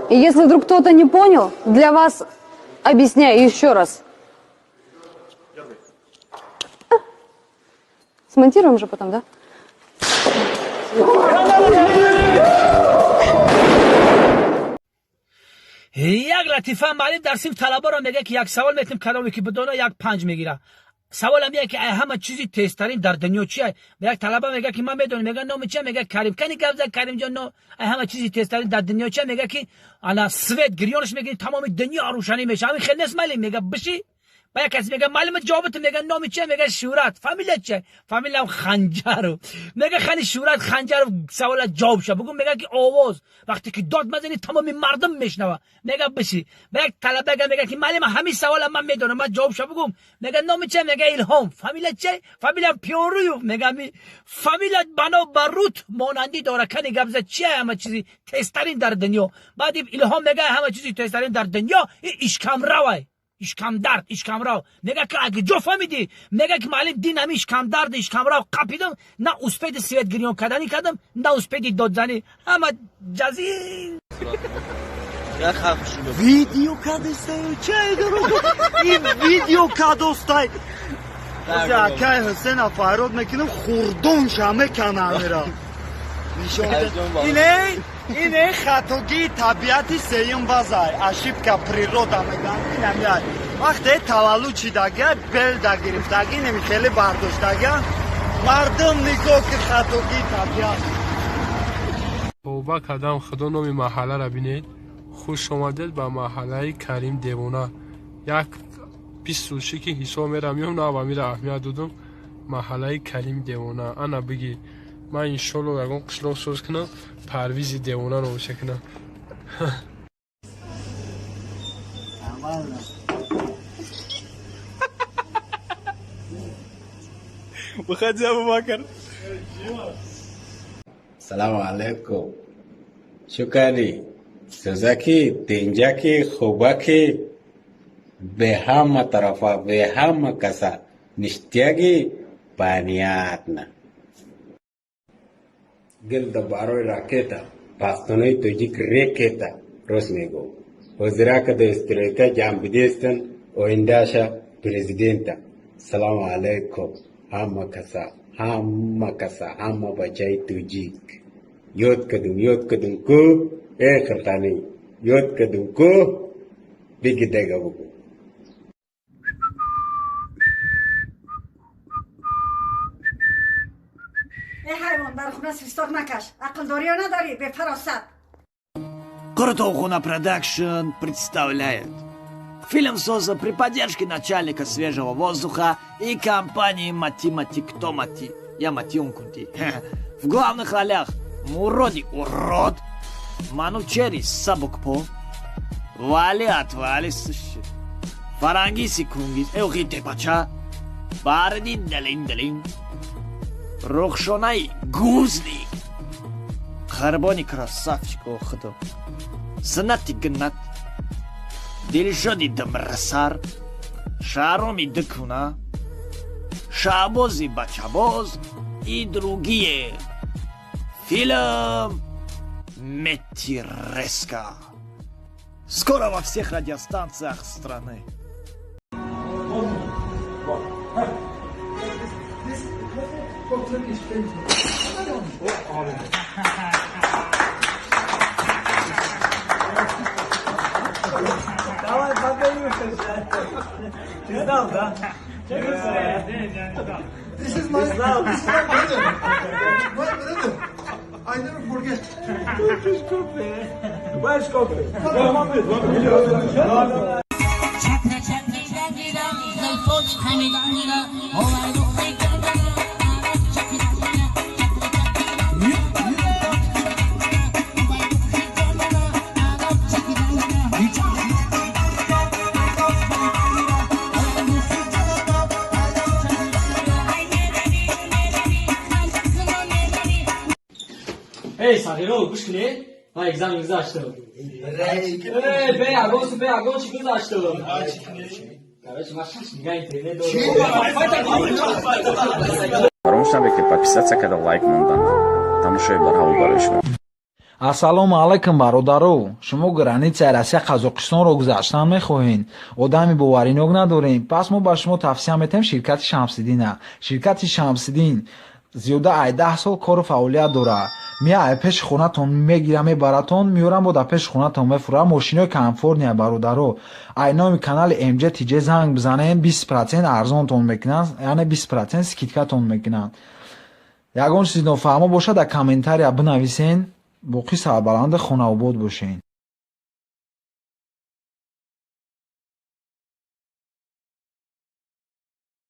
И если вдруг кто-то не понял, для вас объясняю еще раз. Смонтируем же потом, да? Як латифа: муаллим дар синф талабаро мега, ки як савол метим, кадоме ки бидона, як панҷ мегира. Саволам як ки ҳама чизи тезтарин дар дунё чия? Як талаба мега, ки ман медонам. Мега, номи чия? Мега, Карим. Кани гап зад, Каримҷон, но ҳама чизи тезтарин дар дунё чия? Мега, ки ана свет гирёнаш мегирӣ, тамоми дунё рӯшанӣ меша. Ҳамин хел нест, муаллим? Мега, биши. Ба як касе мега, муаллим, ҷавобата. Мега, номи чия? Мега, Шӯрат. Фамилия чия? Фамилиям Ханҷаров. Мега, хани, Шӯрат Ханҷаров, савола ҷавоб ша бугу. Мега, ки овоз, вақте ки дод мазанӣ, тамоми мардум мешнава. Мега, биши. Ба як талабага мега, ки муаллима, ҳамин савола ман медонам, ман ҷавоб ша бугум. Мега, номи чия? Мега, Илҳом. Фамилия чия? Фамилиям Пиёруев. Мега, ми фамилия бано ба рут монандӣ дора. Кани гап зад, чия ҳама чизи тезтарин дар дунё? Баъди Илҳом мега, ҳама чизи тезтарин дар дунё ишкамравай, ишкамдард, ишкамрав. Мега, ки аги ҷо фаҳмидӣ? Мега, ки муаллим, дин ҳами ишкамдард, ишкамрав қапидам, на успеди свет гирён карданӣ кардам, на успеди додзанӣ, ҳама ҷазир. Видео кадостаю, чай ин видео кадостай. Акай Ҳусена фарёд мекунам, хурдон ша мекана амира. Ине хатогии табиати сеюм вазай, ошибка природа меган. Инамяй вақте таваллуд шидага, белда гирифтаги, неми хеле бардоштага, мардум нигоҳ ки хатогии табиат. Тавба кардам, худо. Номи маҳалларо бинед: хуш омадед ба маҳаллаи Карим Девона. Як 20 сол ши ки ҳисоб мерам, ём нава мира аҳамият додум. Маҳаллаи Карим Девона. Ана биги, ман иншолло ягон қишлоқ соз кунам, Парвизи Девона номша кунам. Нормально. Выходи, Абубакар. Салому алайкум. Шукри. Сузаки, тинҷаки, хубаки, бе ҳама тарафа, бе ҳама каса. Ништяки, понятно. Гилда барои ракета, пахтунои тоҷик рекета, рост мегӯ. Ҳозирака да стройка ҷамъ бидестан, оиндаша президента. Салому алайкум. Ҳама каса, ҳама каса, ҳама бачаи тоҷик. Ёд кардум, ёд кардум ку, э хиртанӣ, ёд кардум ку, биги дега бугу. Э ҳайвон, дар хона свисток накаш, ақлдорӣ ё надорӣ, бефаросат. Крутоухуна Продакшн представляет. Фильм создан при поддержке начальника свежего воздуха и компании Мати Кто Мати. Я Мати Ункунти. В главных ролях Муроди Урод, Манучери Сабукпо, Вали Отвали Суши, Фарангиси Кунгис, Эухи Тепача, Бардин Далин Далин, Рухшонай Гузли, Карбони Красавчик Охото, Санати Гнат, Дилшоди Дамрасар, Шароми Дкуна, Шабози Бачабоз и другие. Фильм Метиреска. Скоро во всех радиостанциях страны. Давай поднимемся. Ты знал, да? This is my, this is my brother. My brother. I never forget. Turkish coffee. Where's coffee? One minute, one minute. Эй, сағиро, гӯш кунед, ман экзамен гузаштам. Эй, бе ягон су, бе ягон чӣ гузаштам. Короче, ман 6 гига интернет дорам. Фаромӯш набед, ки подписаться карда, лайк мондан. Тамошои барҳаво барои шумо. Ассалому алайкум, бародаро! Шумо границаи Россия, Қазоқистонро гузаштан мехоҳед, одами боваринок надорем. Пас мо ба шумо тавсия метаҳем ширкати Шамсиддина. Ширкати Шамсиддин зиёда ай 10 сол кору фаъолият дорад. Меай пеши хонатон мегира, мебаратон, меёрам, бо дар пеши хонатон мефурам. Мошинои комфортный, бародаро. Ай номи канали Мҷ Тҷ занг бизанем, 20% арзонтон мекунанд, яъне 20% скидкатон мекунанд. Ягон чизи нофаҳмо бошад, дар комментария бинависен. Боқӣ сарбаланди хонаобод бошед.